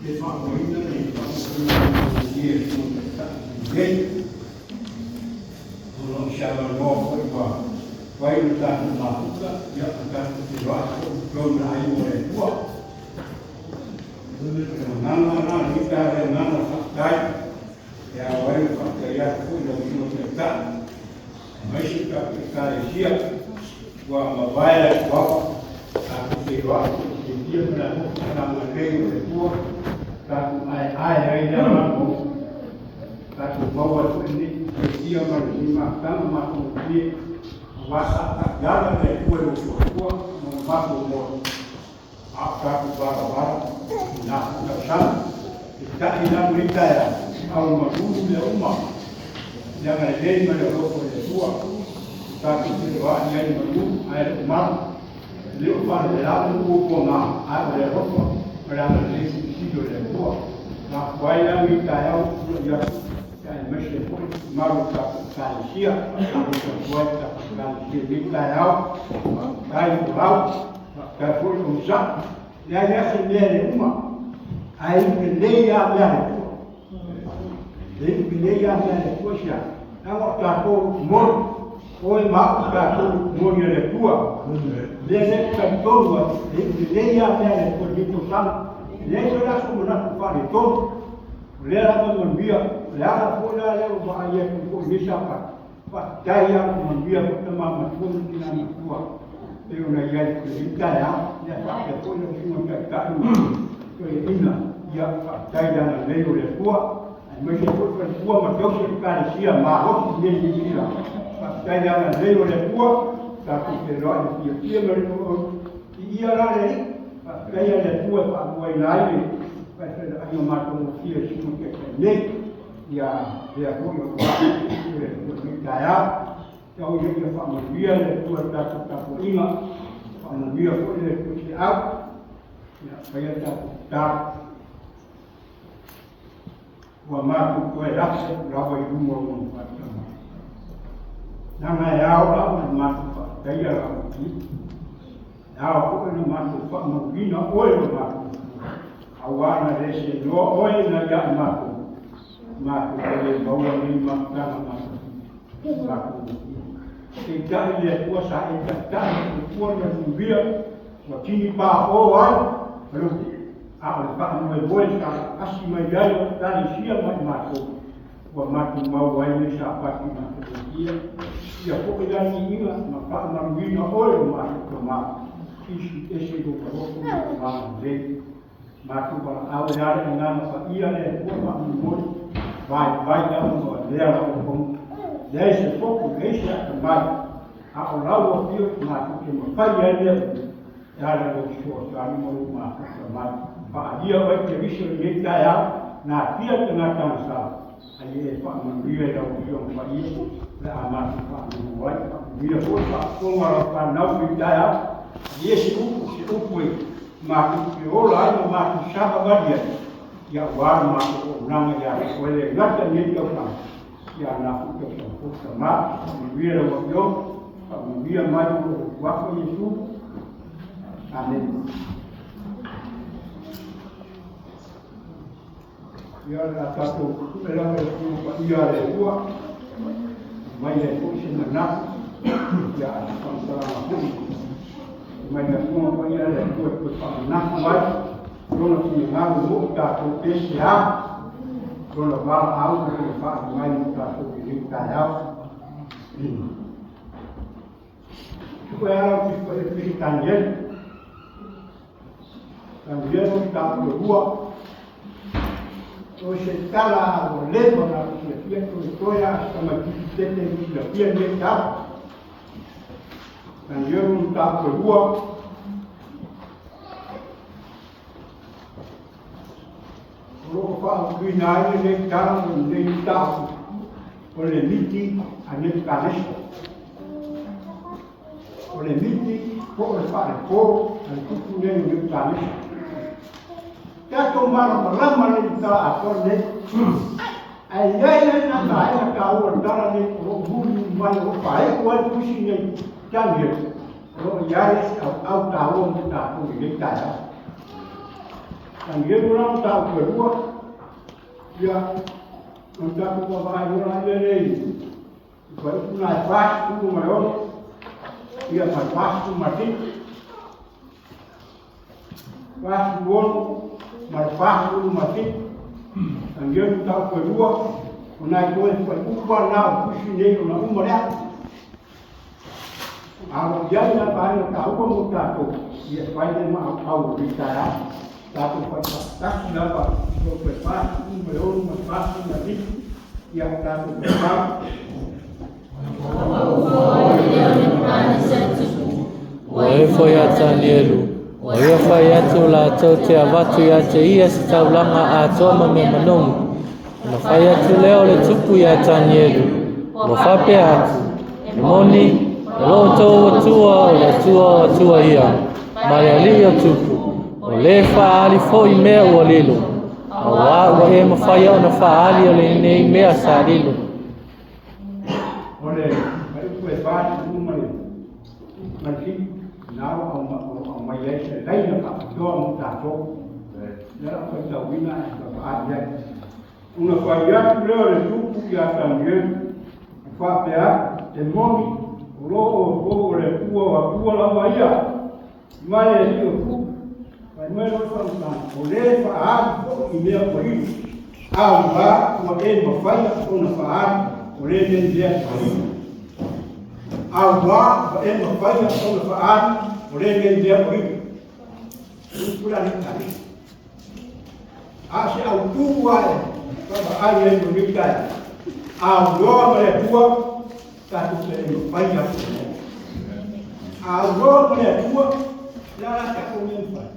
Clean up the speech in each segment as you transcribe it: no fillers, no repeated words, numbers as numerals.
Le faaluaina le faamoemoe e nei. O lo o se avanoa foi ua fai le tatou mafuta, ia, o tatou feiloai foi i totonu o le aiga o le Atua. O le agaga lena, lenei taeao, le agaga o le faafetai, e ao ai ona faafetai atu foi i lau Afioga Taitai, aemaise le tatou Ekalesia ua mavae atu au, tatou feiloai foi i fiafia ma le alofa ma le agalelei o le Atua, tatou aeae ai lea matou tatou maua ai foi lenei fiafia ma lenei mafutaga matagofie aua sa taiala le Atua i lou soifua ma le matou moe a o tatou valavala i na foi tausaga. Peitai la lenei taeao, au malu mea uma i le agalelei ma le alofa o le Atua. Ua tatou feiloai ai i malu ae le o malu. E le o faalavelave le puapuaga, ae o le alofa ma le agalelei silisili o le Atua. Na afua ai la lenei taeao ou tulai atu, aemaise ai foi le mamalu o le tatou Ekalesia. Faatalofa atu ai i le tatou Ekalesia i lenei taeao. Faafetai le folau, faafetai foi le onosai. Leai lava se mea e le uma, ae iu lelei lava mea a le Atua. E iu lelei lava mea a le Atua sia. Leaga o tatou moni, oe ma au o tatou moni a le Atua. Lea lea ou te talitonu ai, e iu lelei lava mea a le Atua i lenei tausaga. E leai foi la sou manatu faaletonu. O lea lava e manuia, o le ala foi la lea ua vaai atu foi i lenei Sapatu, faafetai lava ua manuia foi tama matua ma tina matua pei ona i ai foi i lenei taeao. Ia faapea foi lau Susuga i le Taitai ma toeaiina, ia faafetai i le agalelei o le Atua, aemaise foi faletua ma tausi o le Ekalesia malosi i lenei Niu Sila. Faafetai i le agalelei o le Atua, tatou feiloai i le fiafia ma le uluulu. Viia la le Alii, faafetai a le Atua e faaluaina ai le faifaiga matagofie e Susuga Taitai nei. Ia lea foi o le Atua i lenei taeao. Tau ina ia faamanuia le Atua i le tatou tapuaiga, faamanuia foi le Atua i se au, ia faia le tatou tatalo. Ua matou toe lafo atu lava i luma o lona faatama. Leaga e ao lava ona matou faafetaia lau Alii. E ao foi ona matou faamauina oe lo matou Atua, auā na le seloa oe na ia i matou, matou te le maua nei mafutaga matagofie. Peitai le Atua sa e taitai ma tua na manuia, ua tini paō ai ma lou A o le faamoemoe sa asi mai ai o Ekalesia ma i matou, ua matou maua ai le Sapati matagofie, ia foi la viiga ma faamanuiga oe o matou tama, isi ese i lou alofa ma lou agalelei. Matou valaau e ala i agaga paia le Atua faamoemoe, vaivai lava ma valea lau auauna. Leai se popo, leai se atamai, a o lau afio matou te mafai ai mea uma. E ala i lou fesoasoani ma lou mafuta mai. Faaalia oe Keriso i lenei taeao, natia le tagata agasala, a ia e faamanuia i lau Afioga Paia, o le a matou faamanu ai. Faamanuia foi le faafofoga a lau fanau i lenei taeao, a ia se upu, se upu e matou te ola ai ma matou savavali ai, ia aua le matou auaunaga ia te oe le gata i lenei tausaga, ia na foi tausaga fou. Tama, faamanuia lau Afioga, faamanuia mai o lou uafa Iesu. Amene. Ia o le a tatou tupe lava i le Afioga Paia a le Atua, mai ai foi se manatu, ia a se faamatalaga foi, mai le Afioga Paia a le Atua e toe faamanatu ai lona finagalo mo i tatou pe se a lona valaau ma lona faaali mai mo tatou i lenei taeao. Tupe ala o tusi paia tusi Tanieli. Tanieli o tapu e lua. O se tala ua leva na fiafia toe toe a se tamaitiiti tele i silafia lenei tala. Tanieli o tapu e lua. O lo o faaupuina ai lenei tala o lenei mataupu o le miti a Nebukadesa. O le miti po o le faalepo a le tupu nei o Nebukadesa. Tatou malamalama le i tala atoa lenei. Ae i ai ai nā vaega taua o le tala nei o lo o mulimuli mai o lo o faaiu ai le tusi nei Daniel o lo o i ai se auau taua mo tatou i lenei taeao. Tanielu la mataupu e lua, ia, ona tatou vaavaai loa lea i fuaiupu na e 46, ia, ma le 47. 46 ma le 47. Tanielu mataupu e lua, o nai toe fuaiupu lava na o tusi nei ona uma lea. A o i ai nai vaega taua mo tatou, ia fai le maauau o lenei taeao. Tatou faifaatasi lava i fuaiupu e 46 ma le 47, ia tatou faitau. Ua ifo ia Tanielu, ua ia fai atu latou te avatu ia te ia se taulaga atoa ma mea manogi. Ona fai atu lea o le tupu ia Tanielu, ua faapea atu, e moni, o lo outou Atua o le Atua o Atua ia, ma le Alii o tupu, o le faaali foi mea ua lilo, auā ua e mafaia ona faaali o lenei mea sa lilo. O le fuaiupu e 47, na ua aumai ai se laina faapitoa mo tatou. Lea la faitauina e vaavaai i ai. Ona fai atu lea o le tupu ia Tanielu, e faapea atu, e moni, o lo o outou o le Atua o Atua lava ia, ma le Alii o tupu, fai mai loa le faamatalaga, o le faaali foi i mea ua lilo, auā ua e mafaia ona faaali o lenei mea ua lilo. Auā ua e mafaia ona faaali o lenei mea ua lilo. Upu la le tali. A se autu ae vaavaai ai mo lenei taeao. Auloa ma le Atua, tatou te le mafaia atu le mea. Auloa ma le Atua, le a la tatou mea mafai.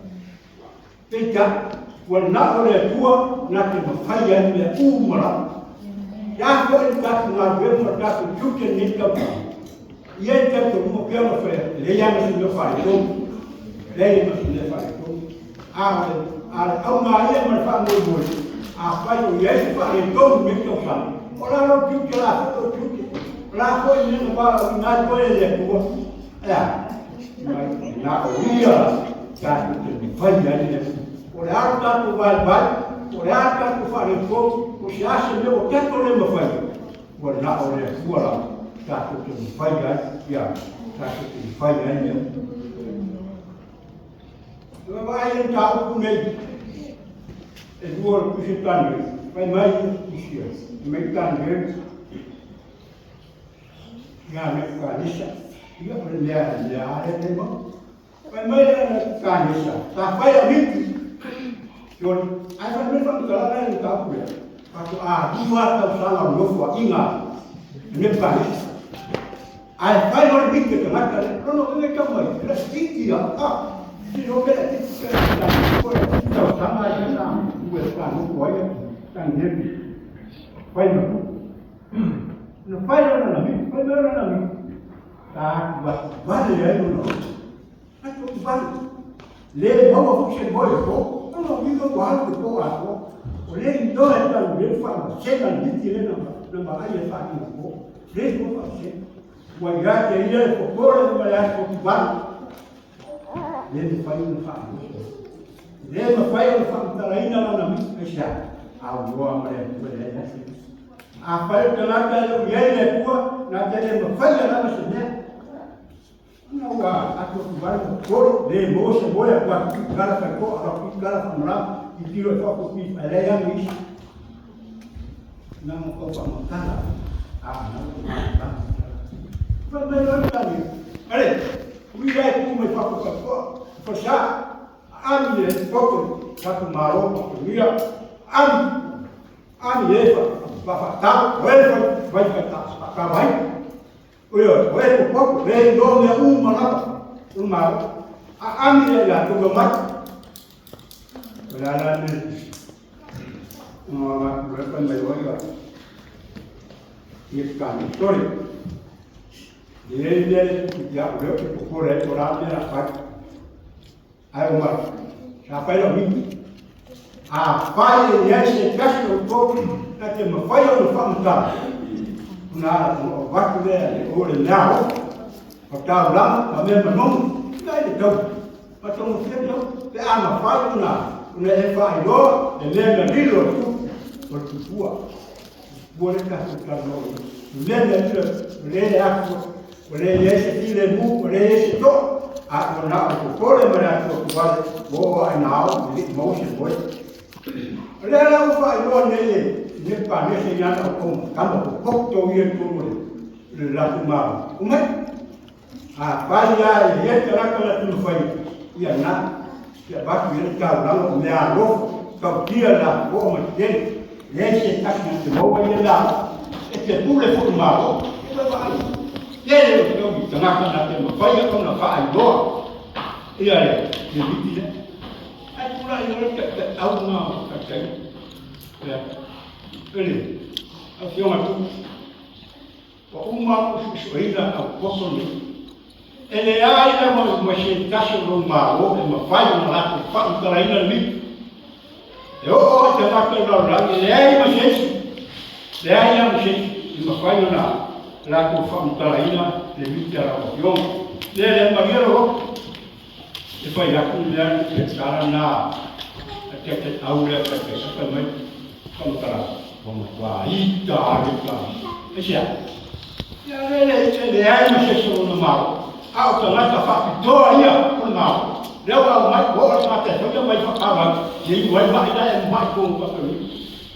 Peitai, ua na o le Atua na te mafaia ai mea uma lava. Ia foi le tatou galuega ma le tatou tiute lenei tausaga. Ia i talitonuga pea ona fai atu, leai lava ma se mea faaletonu. Leai ma se mea faaletonu. A o le auga lava ia ma le faamoemoe, afai o i ai se faaletonu i lenei tausaga, o la lou tiute, o la foi lou tiute. O la foi mea na valaauina ai oe e le Atua, e a? Mai na o ia tatou te mafaia ai le Atua. O le a le tatou vaivai, o le a le tatou faaletonu, o se a se mea ua tatou le mafaia, ua na o le Atua lava tatou te mafaia ai, ia, tatou te mafaia ai mea. E vaavaai le mataupu nei, e lua o le tusi o Tanielu, fai mai tusi ai, fai mai Tanielu, ia Nebukanesa, ia o le mea mea a le le mau. Fai mai le Nebukanesa, sa fai au miti, Joni, ai fai mai faamatalaga le mataupu lea, faatoa 2 tausaga o nofoaiga Nebukanesa. Ae fai loa le miti o tagata lea, lona uiga e tau mai, e le iti a, a, si no pe le iti pe le tausaga ia sa ua sa nofo ai Tanielu. Fai ma tu. Na fai lona na miti, fai mai lona na miti. Sa atu atu vale ai lona. Atu atu vale. Le maua foi se moe po. Lona uiga ua alu te po atoa. O le iloa e Tanielu faamasena le miti le na vaai e faaina po. Le iloa faamasena. Ua ia te ia le popole ma le atu atu vale. Le mafai ona faamasena. Le mafai ona faamatalaina lana miti aisea. Auloa ma le Atua e leai se A fai o tagata e le o i ai le Atua, na te le mafaia lava se mea. Na ua atu atu vale ma popole, le maua se moe atu atu i kala fai toa, atu i kala faamalama, i tiro e faapopi, ae leai lava ma isi. Na ma tau faamatala, a na ua malamalama. Fai mai loa le tali, ale, ui ai ku mai fafo fai toa, fasa, ami le poto, tatou malo, patomia, ami, ami e fa, fa fa ta, o e fa, vai fa ta, fa ta vai. Ioe, o e popo, le iloa mea uma lava, o le Malo. A ami le latou e omai. O le a la le mea ona avatu loa fai mai loa ia ia tane. Sorry. E i ai mea le tupu ia au lea ou te popole ai po o le a le mea o le a fai. Ae omai, sa fai lau miti. Afai e i ai se tasi o outou na te mafai ona faamatala, ona avatu lea e o le mea o taulaga ma mea manogi, ia i le tau. Matagofie tau, pe a mafai ona Ona e faailoa le mea na lilo e tupu o le tupua. Tupua le tatou talanoa i ai. Le mea na lilo, ua le atua, ua le i ai se filemu, ua le i ai se toa, a ua na o le popole ma le atuatuvale ua oo lava ina ao e le i maua se moe. O lea la ua faailoa nei e Nepukanesa i ana auauna, tama popoto ia i totonu o le latou Malo, omai, afai lava e i ai le tagata na te mafai ia na, ia avatu i ai le taulaga o meaalofa, tautia lapopoa ma tetele, leai se tasi na te maua ia la, e te pule foi i Malo. E vaavaai, tele o taui tagata na te mafai ona faailoa ia le miti lea. Ae tulai loa le taitai na o taitai lea. Ele, afioga tu, ua uma ou suesueina au poto nei. E leai lava ma se tasi o lou Malo e mafai ona latou faamatalaina le miti. E oo i tagata o le lalolagi, e leai ma se isi, leai lava ma se isi e mafai ona latou faamatalaina le miti a lau afioga. Lea le malie lou loto e fai atu le mea le tala na a taitai au lea taitai fai mai faamatalaga ua matua ita le tala. Aisea? Ia le le e leai ma se isi o lona Malo, a o tagata faapitoa ia o le Malo. Lea ua aumai, ua oo le tagata e faia mai faataulau, ia iu ai mai la e mai tonu faapeni.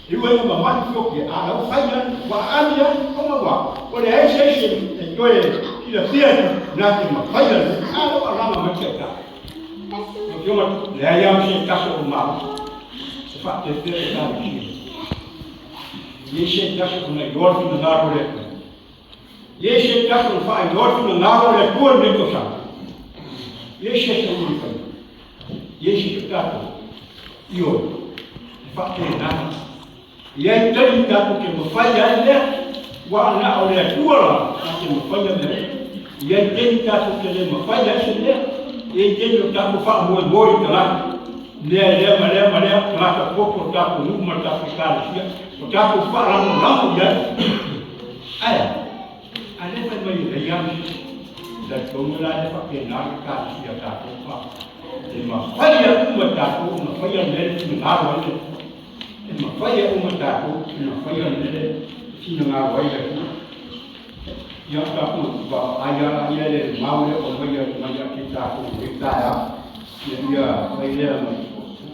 Iu ai ma mai fioki, a lau fai ai, ua aami ai, ona ua, ua leai se isi e toe silafia na te mafai le, a lau alaga mai taitai. Lau Afioga, leai lava se tasi o Malo e faapefea le Ekalesia. E i se tasi o na iloa le finagalo o le Atua. E i se tasi o na faailoa le finagalo o le Atua i lenei tausaga. E i se isi o na faia. E i se tatou. Ioe, e faapena. E i ai taimi tatou te mafai ai lea, ua na o le Atua la na te mafaia mea. E i ai taimi tatou te le mafai ai se mea. E i ai taimi o tatou faamoemoe i tagata. Mea e lea ma lea ma lea, tagata poto o tatou nuu ma le tatou ekalesia, o tatou faalagolago i ai. Ae, a lea fai mai e leai lava se talitonu la e faapena le ekalesia a tatou fa. E mafai uma e tatou ona faia le mea le finagalo ai le E mafai uma e tatou ona faia le mea le finagalo ai le Atua. Ia tatou vaai ala ia le mau lea o mai mai ia te tatou i lenei taeao. Ia ia fai lea ma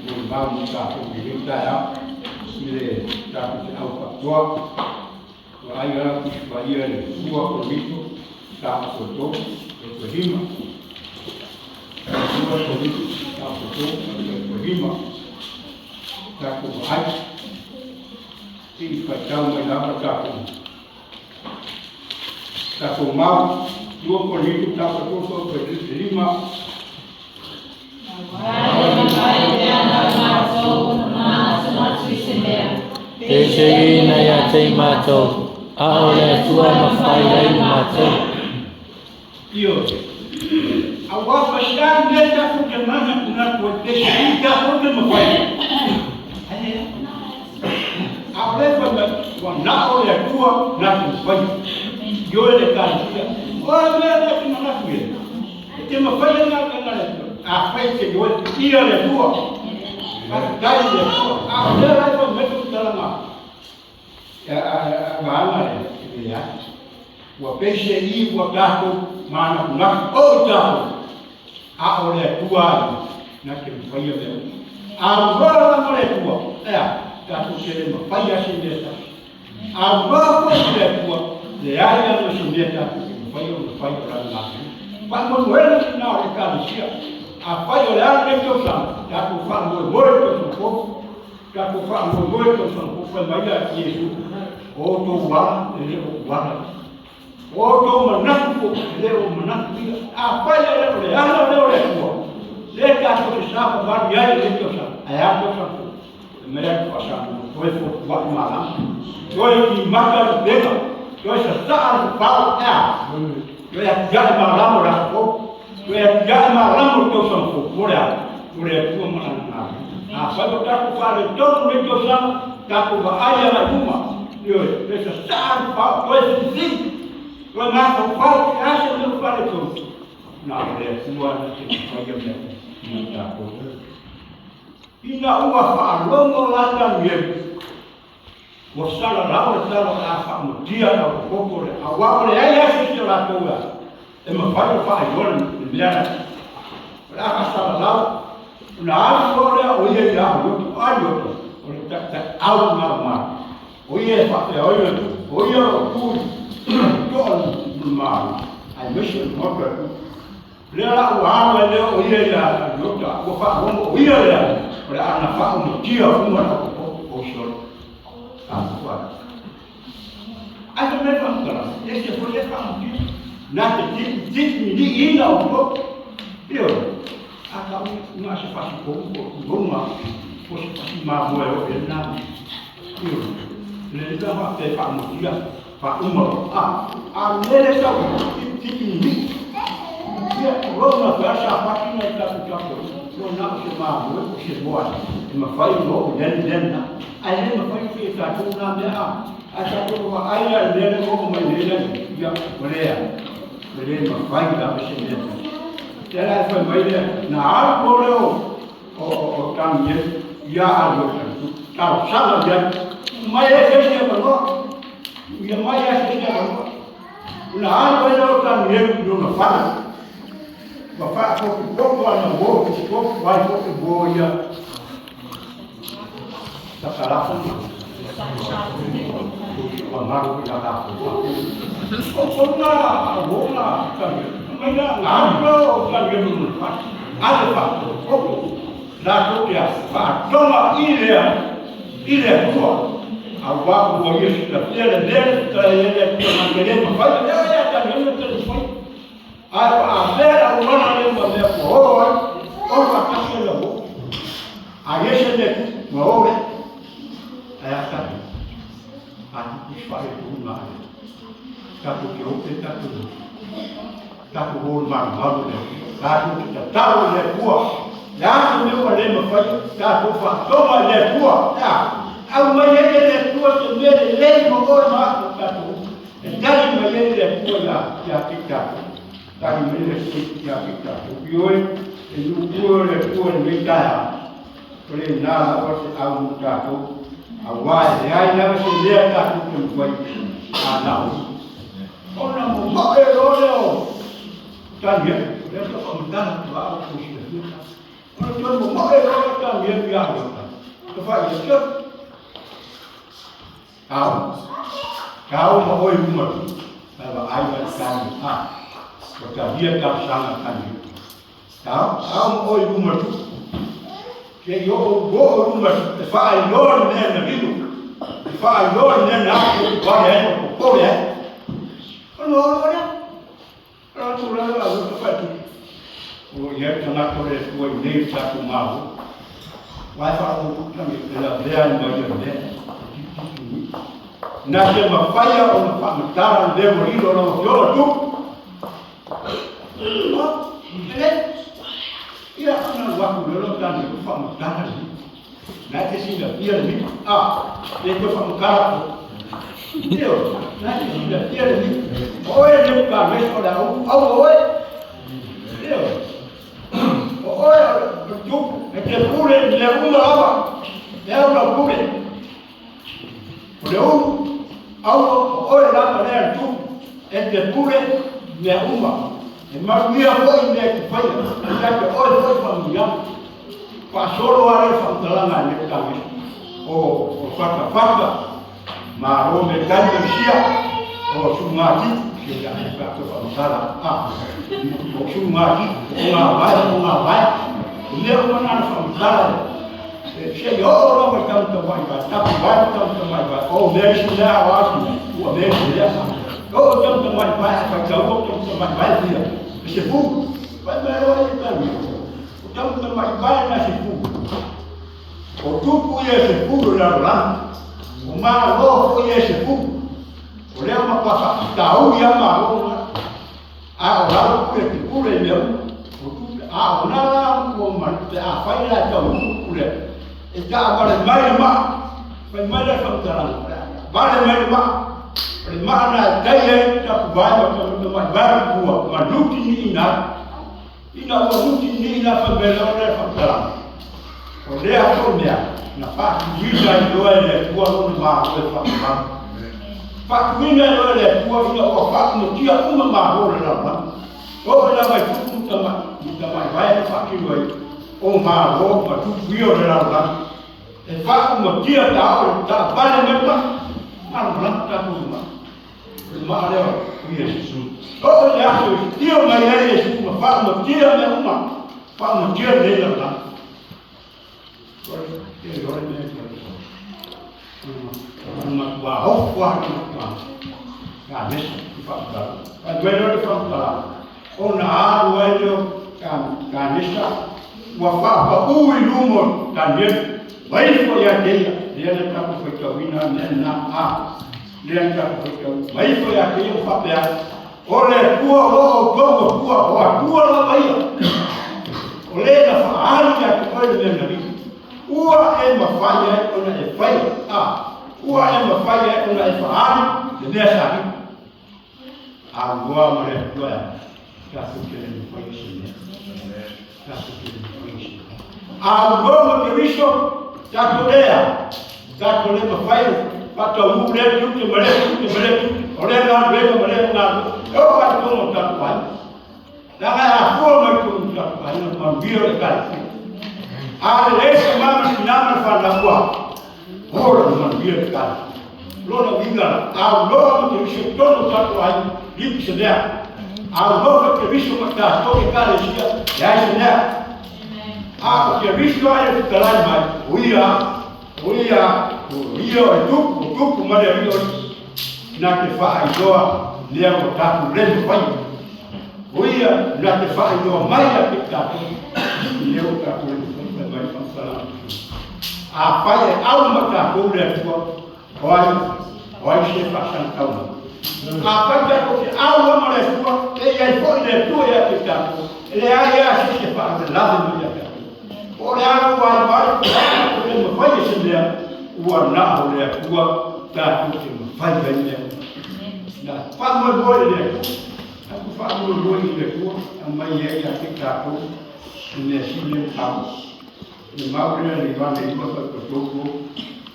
molimau mo tatou i lenei taeao i le tatou feau faapitoa. Vaai ala Tusi Paia le 2 Korinito tapu 3 toe 5. 2 Korinito tapu 3 toe 5. Tatou vaai. I faitau mai lava tatou. Tatou mau, 2 Korinito tapu 3 toe 5. Aua e mafai pea na matou ona manatunatu i se mea. Peiseina ia te i matou, a o le Atua e mafai ai i matou. Ioe. Aua fasiani mea tatou te manatunatu ai, peiseai tatou te mafai. Ae a o lea fai mai, ua na o le Atua na te mafai. Ioe le Ekalesia. O a mea lea te manatu i ai? E te mafai ai galuega a le Atua. Afai e te ioe, ia le Atua. Faafetai i le Atua. A o lea la e fai mai le faamatalaga a vaega lea, e leai. Ua peiseai ua tatou manatunatu o i tatou, a o le Atua ia na te mafaia mea uma. A loa lava le Atua, e a, tatou te le mafaia se mea tasi. A loa foi le Atua, leai lava se mea tatou te mafaia ona fai o lana galuega. Faamoemoega lena o le Ekalesia. Afai o le a lenei tausaga, tatou faamoemoe i le tausaga fou. Tatou faamoemoe i le tausaga fou, fai mai ia Iesu, o outou ala e le o ou ala ia. O outou manatu foi e le o manatu ia. Afai e le o le ala lea o le Atua, lea tatou te savavali ai i lenei tausaga, ae a le tausaga fou? E mai atu faasamoa, toe fotuai malama, toe timata le upega, toe sasaa le fafao, e a? Toe atiae malama o le aso fou, toe atiae malama o le tausaga fou, mo le a? Mo le Atua ma lana galuega. Afai ua tatou faaletonu lenei tausaga, tatou vaai agai i luma, ioe, toe sasaa le fafao, toe silisili, toe mafaufau, e a se mea ua faaletonu? Na o le Atua na te mafaia mea uma mo tatou. Ina ua faalogo la Tanielu, ua salalau le tala o le a faamatia le autokoko lea, aua ua leai lava se isi o latou e mafai ona faailoa le mea lea. O le a faasalalau, ona alu loa lea o ia ia Aliota. O Aliota, o le taitaiau lena o Malo. O ia e faapea o ia, o ia o lo o tu i le toa o le Malo, aemaise o le Maota o le Lea la ua alu ai lea o ia ia Aliota, ua faalogo o ia lea o le a na faaumatia uma le autokoko o Isiolo. Tatou ai. Ai se mea faamatalaga, e se foi le faamatia. Na te tiki tiki ni ina o ko. Io. A ka u na se fasi ko ko gonga ko se fasi ma mo e o e na. Io. Le le fa te faamatia fa uma a a le sa tiki tiki ni. Ia rona ka sa pati na ta ku ta ko. Ko na se ma mo ko se mo a. E ma fai mo den den na. Ai le ma fai ke ta tu na me a. A ta tu wa ai la le le mo mai le le. Ia o le a. Le le ma fai ta me se me. Te la fai mai le na al ko le o o o tan ye ia a lo ta. Ta sa la ya. Mai e se se ma no. Ia mai e se se ma no. Na al ko le o tan ye no na fa. Ua faafotufotu ana uo tufotu ai foi uo ia takalafo mamalu i a latou. O kona uo na mai na ngalo o talienu na fatu. Ale faafotufotu latou te faatoga i le i le Atua. Aua ua ia silafia le mea le le Atua na te le mafai lea ia talienu te mafai. Ae faapea le auala lea ma mea ua o ai, o faatasi ai lau oo. A i ai se mea tupu, ona o lea. Ae a tatou? A tupu se faaletonu na ave. Tatou te o pea tatou, tatou o i le malumalu o le Atua. Tatou te tatalo i le Atua. Le a se mea ua le mafai, tatou faatoga i le Atua. E a? Aumai ai e le Atua se mea lelei mo oe ma au ma tatou uma. E tali mai ai le Atua ia, ia te tatou. Tali mai le Atua ia te tatou. Ioe, e nukue o le Atua i lenei taeao. O le ina lava se au mo tatou. Aua e leai lava se mea tatou te mafai a na o Ia. Ona momoe loa lea o Tanielu, lea sa faamatala atu a o silafia. Ona toe momoe loa o Tanielu ia Iota. Ka fai ia, Tau. Tau ma oe luma tu. Ae vaai mai le tani a. Ua talia talosaga a tani. Tau, tau ma oe luma tu. Se i oo oo luma tu. E faailoa le mea na lilo. E faailoa le mea na apo i wale ai ma popole ai. Ona oo loa lea. Ona tulaga la ua fai tu. O ia le tagata o le Atua i nei o tatou Malo. Uae faaopoopo e lavea ai mai ia mea e tipitipi nui. Na se mafaia ona faamatala le mea ua lilo lau Afioga tu. Ele ia ona alu atu lea lau tane ua faamatala le mea. Na te silafia le mea. A, le toe faamatala atu. Ioe, na te silafia le mea. O oe le Nebukadnesa o le au, au oe. Ioe. O oe o le tupu, e te pule i mea uma lava. Lea o lau pule. O le ulu, au o oe lava lea le tupu, e te pule i mea uma. E manuia foi mea e te faia, ia te oe foi faamanuiaga. Faasolo lava lea faamatalaga a Nebukadnesa. O, o fatafata, Malo me tali Mesia o Sungati se ia e pa ko faamatala a o Sungati o ngā vai o ngā vai o mea uma nā na faamatala e se i oo lava i tau tamai vai tapu vai tau tamai vai o mea isi mea o atu ua mea isi mea o o tau tamai vai a whai tau o tau tamai vai ia e se pu vai mai roa i tau o tau tamai vai na se pu O tupu ia se pulu i lalolagi, o Malo foi ia se pulu. O lea matua faafitauli lava Malo na, a o lalo pule te pule i mea uma. O tupe, a o na la ua ma, pe afai la e taunuu le pule, e taavale mai le maa, fai mai lea faamatalaga, o le a taavale mai le maa, o le maa na e tai ai tapu vae ma tamaitai vae ua manuti ni ina ai. Ina ua nuti ni ina fai mai lea o lea faamatalaga. O lea foi mea, na faatuina ai loa e le Atua lona Malo e faamamalu. Faatuina ai loa e le Atua ina ua faaumatia uma Malo o le lalolagi. Oo lava i tupu ma tamai vae na faatino ai o Malo ma tupu ia o le lalolagi. E faaumatia ta oo i le taavale mai le maa. Malamalama tatou i le maa. O le maa lea o Iesu. Oo i le aso i tio mai ai Iesu ma faaumatia mea uma. Faaumatia lenei lalolagi. Ona alu ai lea o Kanesa ua faapaū i luma o Tanielu, ma ifo ia te ia, lea na tatou faitauina mea na a, lea na tatou faitauina, ma ifo ia te ia ma faapea, O le Atua o lo outou Atua, o Atua lava ia, o le na faaali ia te oe le mea na lilo, ua e mafai ai ona e faia, a, ua e mafai ai ona e faaali le mea sa lilo. Auloa ma le Atua e tatou te le mafai se mea. Tatou te le mafai se mea. Auloa ma Keriso, tatou lea, tatou le mafai faataunuu lea tiute ma lea tiute ma lea tiute, o lea galuega ma lea galuega, e oo lava i totonu o tatou aiga. Leaga e afua mai totonu o tatou aiga le manuia o le Ekalesia. A lelei le tama ma le tina ma le fanau ua ola le manuia o le Ekalesia. Lona uiga, auloa ma Keriso i totonu o tatou aiga, lipi se mea. Auloa ma Keriso ma tatou Ekalesia, leai se mea. A o Keriso ai le fetalai mai, o ia, o ia, o ia o le tupu, o tupu ma le alii o na te faailoa mea ua tatou le mafai. O ia na te faailoa mai ia te tatou mea ua tatou le mafai mai faamatalaga. Afai e au ma tatou le Atua, o ai, o ai se faasagatau mai. Afai tatou te au ma le Atua, e i ai foi le Atua ia te tatou, e leai lava se isi e faalavelave mai ia tatou. Po o le a ua ai mai, o le mafai e se mea, ua na o le Atua tatou te mafai ai mea uma. Na faamoemoe i le Atua, tatou faamoemoe i le Atua, aumai ai ia te tatou le mea sili ona taua. Le mau lea le Ioane 9 fai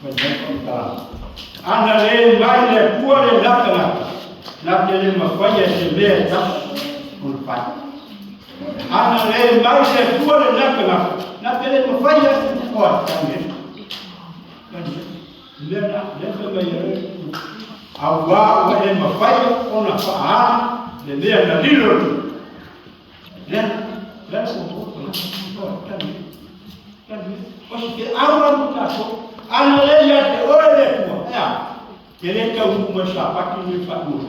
fai mai faamatalaga. Ana le mai le Atua le na tagata, na te le mafai e se mea e tasi ona fai. Ana le mai le Atua le na tagata, na te le mafai e se mea o tani. Lea na, lea fai mai ai, auā ua e mafai ona faaali le mea na lilo i lea, lea na ua ua tani. Tani. O se te aua mo tatou, ana le ia te oe le Atua, ea, te le taunuu mai Sapati nei faamua.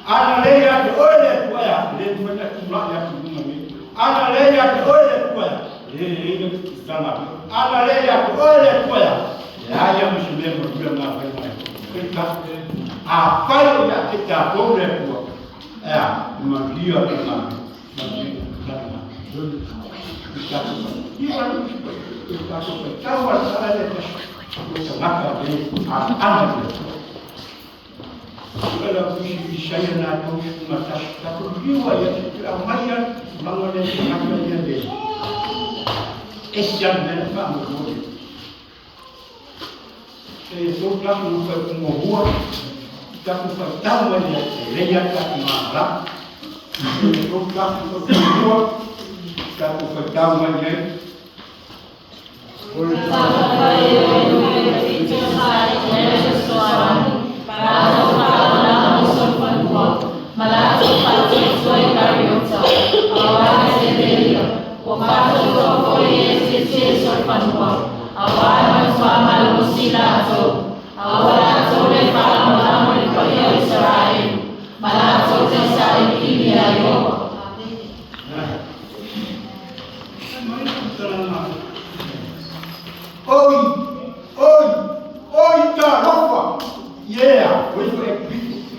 Ana le ia te oe le Atua, ea, le mafai ona tulai atu i luga nei. Ana le ia te oe le Atua, ea, le le le tulaga. Ana le ia te oe le Atua, ea, leai lava ma se mea manuia na fai mai. Peitai, afai o ia te tatou le Atua, ea, e manuia le manuia. Manuia, manuia. Oi, oi, oi talofa, yeah, oi foi Egipito.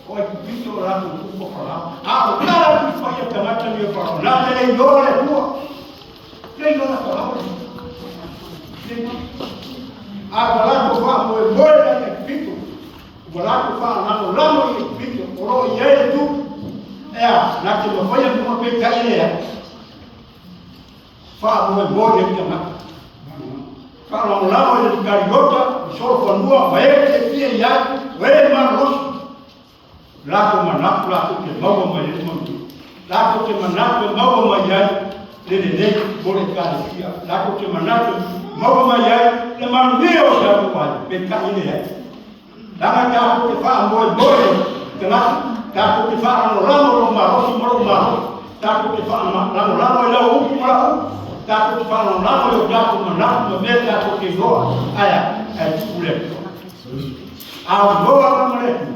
O Egipito o latou tupu o Farao. A o tala tu fai a tagata ni o Farao. Na te le iloa le Atua. Le iloa la Farao. Le iloa. A ua latou faamoemoe la i Egipito. Ua latou faalalolalo i Egipito. O lo o i ai le tupu. Ea, na te mafaia mua peitai e lea. Faamoemoe le tagata. Faalagolago i le Kariota, i solofanua ma e fiafia i ai, o e malolosi. Latou manatu latou te maua mai ai le manuia. Latou te manatu e maua mai ai le lelei mo le ekalesia. Latou te manatu e maua mai ai le manuia o se atunuu ai, peitai e leai. Leaga tatou te faamoemoe i tagata, tatou te faalagolago i lou malosi ma lou malosi, tatou te faalagolago i lau upu ma lau upu, tatou te faalagolago i o tatou manatu ma mea tatou te iloa. Ae a? Ae tuu le Atua. A iloa la ma le Atua,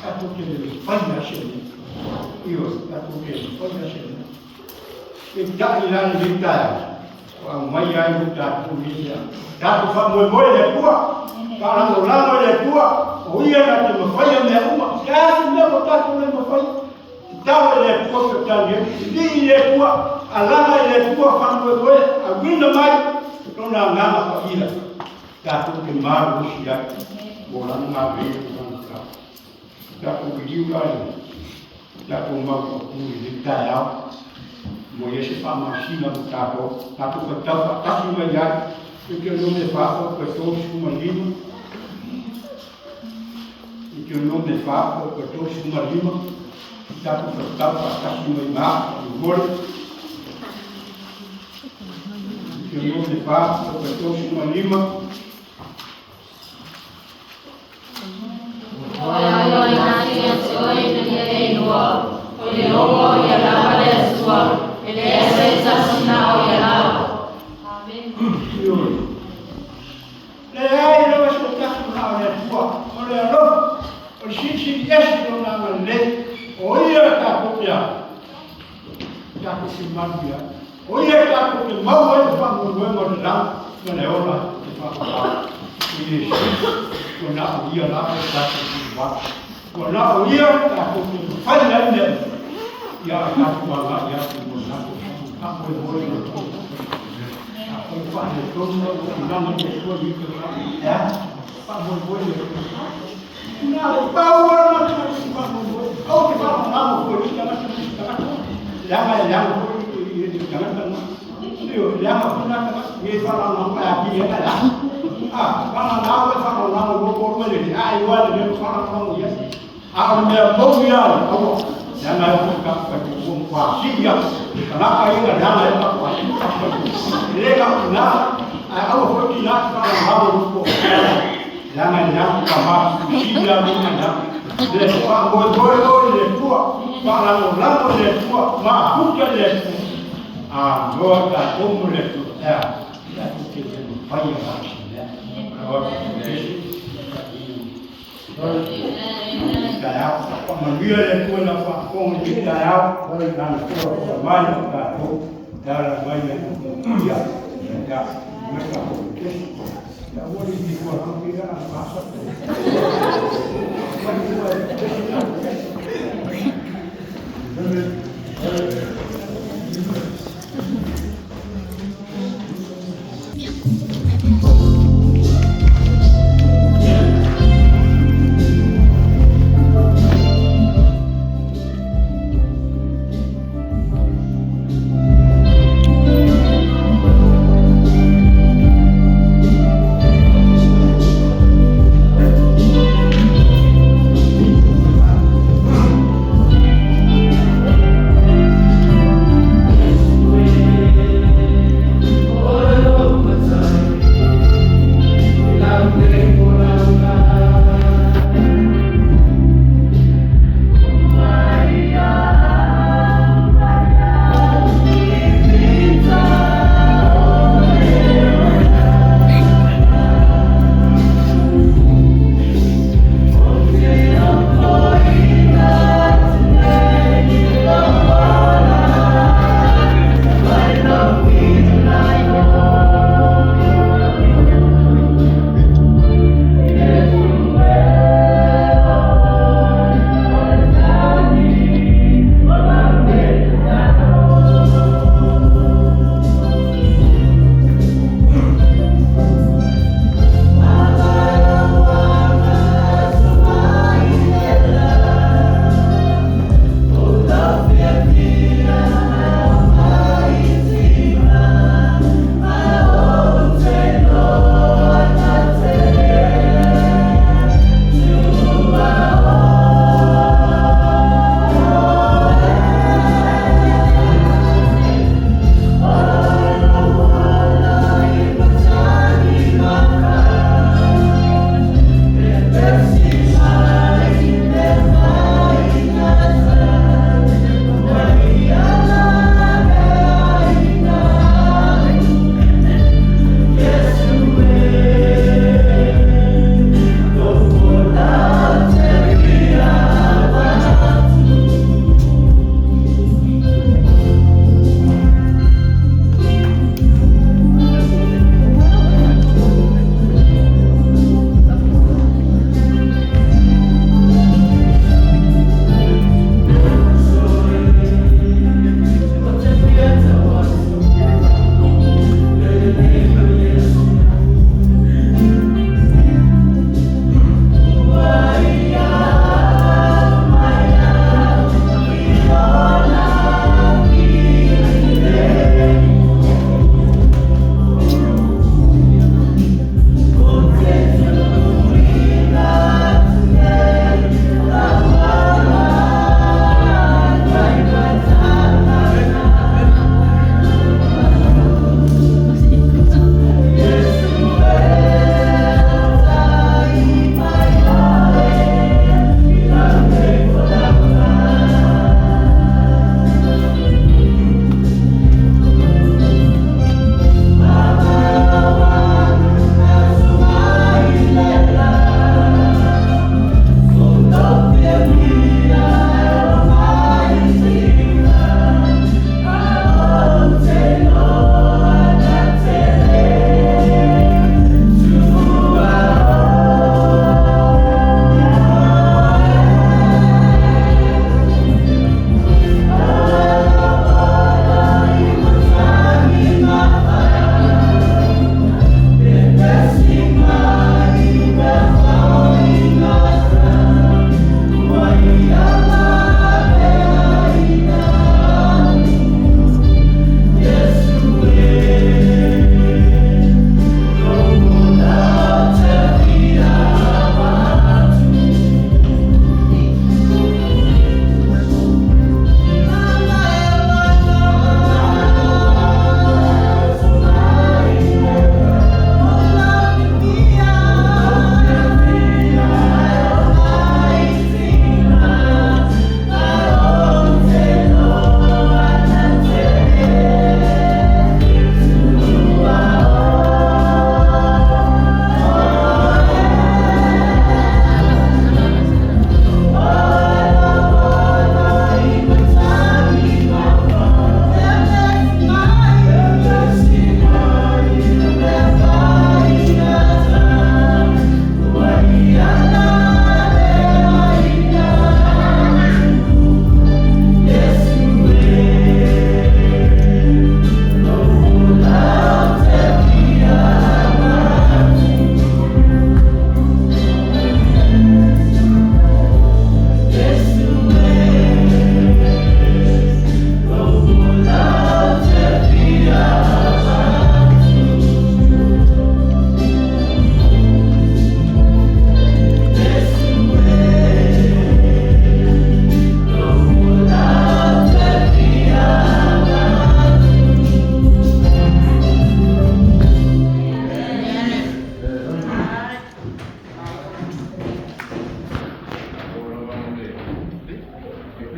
tatou te le mafai lava se mea. Ioe, tatou te le mafai lava se mea. Peitai la lenei taeao, ua aumai ai mo tatou nei mea. Tatou faamoemoe i le Atua, faalagolago i le Atua, o Ia na te mafaia mea uma. Se a se mea ua tatou le mafaia? Tatalo i le Atua pe tali atu, vivii i le Atua, alaga i le Atua, faamoemoe, auina mai Lona Agaga Paia tatou te malolosi ai mo Lana galuega ma Lana tala. Tatou liliu la i tatou mau upu i lenei taeao mo ia se faamalosiga mo tatou, tatou faitau faatasi mai ai Deuteronome 4 toe 35, Deuteronome 4 toe 35, tatou faitau faatasi mai ma faamolemole. Deuteronome 4 toe 35. O le alo ina ia te oe ina ia e iloa, o Ieova o ia lava le Atua, e leai se tasi na o ia lava. Amene. Ioe. Leai lava se tasi na o le Atua, o le alofa, o le silisili ese lona agalelei, o ia tatou te a, tatou te manuia ai. O ia tatou te maua ai le faamoemoe ma le lagi ma le ola e faavavau. O Iesu, ua na o ia lava e tatou te ivai. Ua na o ia tatou te mafai ai mea uma. Ia a tatou agai atu mo le latou faamoemoe i le Atua. Afai ua faaletonu lau auaunaga i le Atua i lenei tausaga, e a? Faamoemoe i le Atua. Na o le pau lava na te faamoemoe. Aua te faalagolago fua i isi tagata ma isi tagata. Leaga e leaga foi le tagata lena. Ioe, leaga foi lena tagata. Ia faalagolago mai atili ai ae a? A, vagana oe faalagolago i lua toalua e lelei, a e iloa lelei ona faalagolago i ai. A o le mea moni lava ia, aua, leaga ai foi tatou faitotoa matua sili atu tagata ia na leaga ai o tatou aiga. E le na o tina, ae aua foi tina te faalagolago i lou toalua. Leaga e leaga tama sili lava ia na leaga. Le faamoemoe oe i le Atua, faalagolago i le Atua, mafuta i le Atua. A noa tatou ma le Atua, e a? Tatou te le mafaia la se mea. Taeao. Faamanuia le Atua i lau faafofoga i lenei taeao, Lana toa mai o tatou e ala mai le ia. Ia, mai tatou kesi. Ia, ua le i ua lau ia a pasa. Mai ua e kesi na kesi.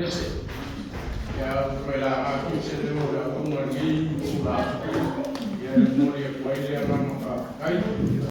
Ese. Ia toe laga foi se leo o le auauna i lenei itula, ia e momoli atu ai le agaga faafetai.